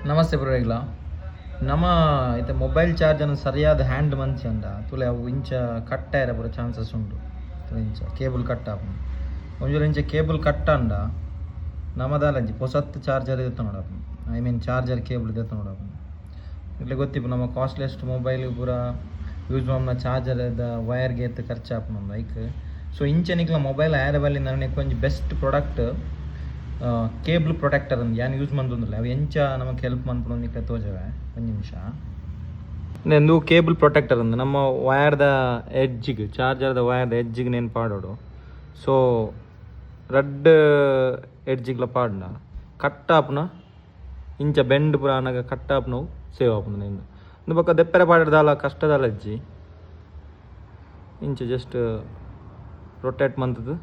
ನಮಸ್ತೆ ಪೂರೆಗ್ಲ. ನಮ ಇತ್ತೆ mobile charger ಸರಿಯಾದ ಹ್ಯಾಂಡಲ್ ಮಂತಿಜಂಡ, ತೂಲೆ, ಅವು ಇಂಚ ಕಟ್ ಆಯೆರೆ ಪೂರ ಚಾನ್ಸಸ್ ಉಂಡು. ತೂಲೆ, ಇಂಚ ಕೇಬಲ್ ಕಟ್ ಆಪುಂಡು. ಒಂಜಿ ಇಂಚ ಕೇಬಲ್ ಕಟ್ ಆಂಡ ನಮದಾಲಂಜಿ ಪೊಸತ್ ಚಾರ್ಜರ್ ದೆತ್ತೊನೊಡಾಪುಂಡು, I mean, charger cable ದೆತ್ತೊನೊಡಾಪುಂಡು. ಇಟ್ಲೆ ಗೊತ್ತಿಪ್ಪು, ನಮ್ಮ ಕಾಸ್ಟ್ಲಿಯೆಸ್ಟ್ ಮೊಬೈಲ್ ಪೂರ ಯೂಸ್ ಮಲ್ಪುನ ಚಾರ್ಜರ್ ದ ವೈರ್ಗೆ ಏತ್ ಖರ್ಚು ಆಪುಂಡು ಐಕ್. ಸೊ ಇಂಚ ನಿಕ್ಲ ಮೊಬೈಲ್ ಆಯೆರೆ ಬಲ್ಲಿ ನೆಕ್ ಒಂಜಿ ಬೆಸ್ಟ್ ಪ್ರಾಡಕ್ಟ್ ಕೇಬಲ್ ಪ್ರೊಟೆಕ್ಟರ್ ಅಂದ್. ಯಾನ್ ಯೂಸ್ ಮಂತೊಂದುಲ್ಲೆ. ಅವು ಎಂಚ ನಮಕ್ ಹೆಲ್ಪ್ ಮನ್ಪುಂಡು ನಿಕ್ಲೆ ತೋಜವೆ, ಒಂಜಿ ನಿಮಿಷ. ಉಂದು ಕೇಬಲ್ ಪ್ರೊಟೆಕ್ಟರ್ ಅಂದ್. ನಮ್ಮ ವೈರ್ದ ಎಡ್ಜಿಗ್, ಚಾರ್ಜರ್ದ ವೈರ್ದ ಎಡ್ಜಿಗ್ ನೇನ್ ಪಾಡೋಡು. ಸೊ ರಡ್ಡ್ ಎಡ್ಜಿಗ್ಲ ಪಾಡ್ನ ಕಟ್ ಆಪುನ, ಇಂಚ ಬೆಂಡ್ ಪೂರ ಆನಗ ಕಟ್ ಆಪುನವು ಸೇವ್ ಆಪುಂಡು. ನೇನ್ ಉಂದು ಬೊಕ್ಕ ದೆಪ್ಪರೆ ಪಾಡೆರೆ ದಾಲ ಕಷ್ಟದಾಲ ಇಜ್ಜಿ. ಇಂಚ ಜಸ್ಟ್ ರೊಟೇಟ್ ಮಂತುದು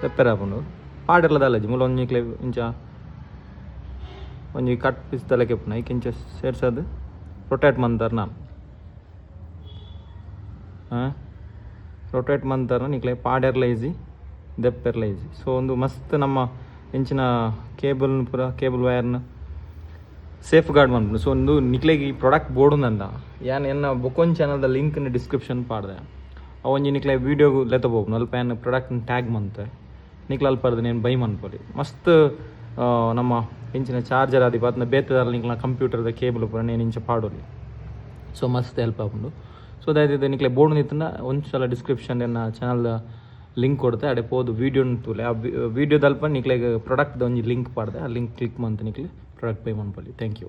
ದೆಪ್ಪರೆ ಆಪುಂಡು. ಪಾಡೆರ್ಲ ದಾಲ ಇಜ್ಜಿ. ಮೂಲ ಒಂಜಿ ನಿಕ್ಲೆ ಇಂಚ ಒಂಜಿ ಕಟ್ ಪೀಸ್ ದ ಲೆಕ್ಕ ಇಪ್ಪುನ, ಐಕ್ ಇಂಚ ಸೇರ್ಸದ್ ರೊಟೇಟ್ ಮಂತರ್ ನಾನು ರೊಟೇಟ್ ಮಂತರ್ ನಿಕ್ಲೆ ಪಾಡೆರ್ಲ ಈಸಿ, ದೆಪ್ಪೆರ್ಲ ಈಸಿ. ಸೊ ಒಂದು ಮಸ್ತ್ ನಮ್ಮ ಇಂಚಿನ ಕೇಬಲ್ ಪೂರ, ಕೇಬಲ್ ವೈರ್ನ ಸೇಫ್ ಗಾರ್ಡ್ ಮನ್ಪುಂಡು. ಸೊ ಒಂದು ನಿಕ್ಲೆಗ್ ಈ ಪ್ರಾಡಕ್ಟ್ ಬೋಡುಂದಂಡ, ಯಾನ್ ಎನ್ನ ಬೊಕೊಂಜಿ ಚಾನಲ್ದ ಲಿಂಕ್ ಡಿಸ್ಕ್ರಿಪ್ಷನ್ ಪಾಡ್ದೆ. ಅವು ಒಂಜಿ ನಿಕ್ಲೆ ವೀಡಿಯೋಗ್ ಲೆತ್ತ ಪೋಪುಂಡು. ಅಲ್ಪ ಯಾನ್ ಪ್ರಾಡಕ್ಟ್ ಟ್ಯಾಗ್ ಮಂತೆ, ನಿಕ್ಲೆ ಅಲ್ಪ ನೇನ್ ಬೈ ಮನ್ಪೊಲಿ. ಮಸ್ತ್ ನಮ್ಮ ಇಂಚಿನ ಚಾರ್ಜರ್ ಆದಿಪ್ಪ ಅತ್ನ ಬೇತೆ ನಿಕ್ಲ ಕಂಪ್ಯೂಟರ್ದ ಕೇಬಲ್ ಪೂರ ನೇನ್ ಇಂಚ ಪಾಡೊಲಿ. ಸೊ ಮಸ್ತ್ ಹೆಲ್ಪ್ ಆಪುಂಡು. ಸೊ ದಾಯೆ ನಿಕ್ಲೆ ಬೋಡು ಇತ್ತಂಡ, ಒಂಜಿ ಸಲ ಡಿಸ್ಕ್ರಿಪ್ಷನ್ ಎನ್ನ ಚಾನಲ್ದ ಲಿಂಕ್ ಕೊಡ್ತೆ, ಅಡೆ ಪೋದು ವೀಡಿಯೋ ತೂಲೆ. ಆ ವೀಡಿಯೋದಲ್ಪ ನಿಕ್ಲೆಗ್ ಪ್ರಾಡಕ್ಟ್ ಒಂಜಿ ಲಿಂಕ್ ಪಾಡ್ದೆ. ಆ ಲಿಂಕ್ ಕ್ಲಿಕ್ ಮಂತ್ ನಿಕ್ಲೆ ಪ್ರಾಡಕ್ಟ್ ಬೈ ಮನ್ಪೊಲಿ. Thank you.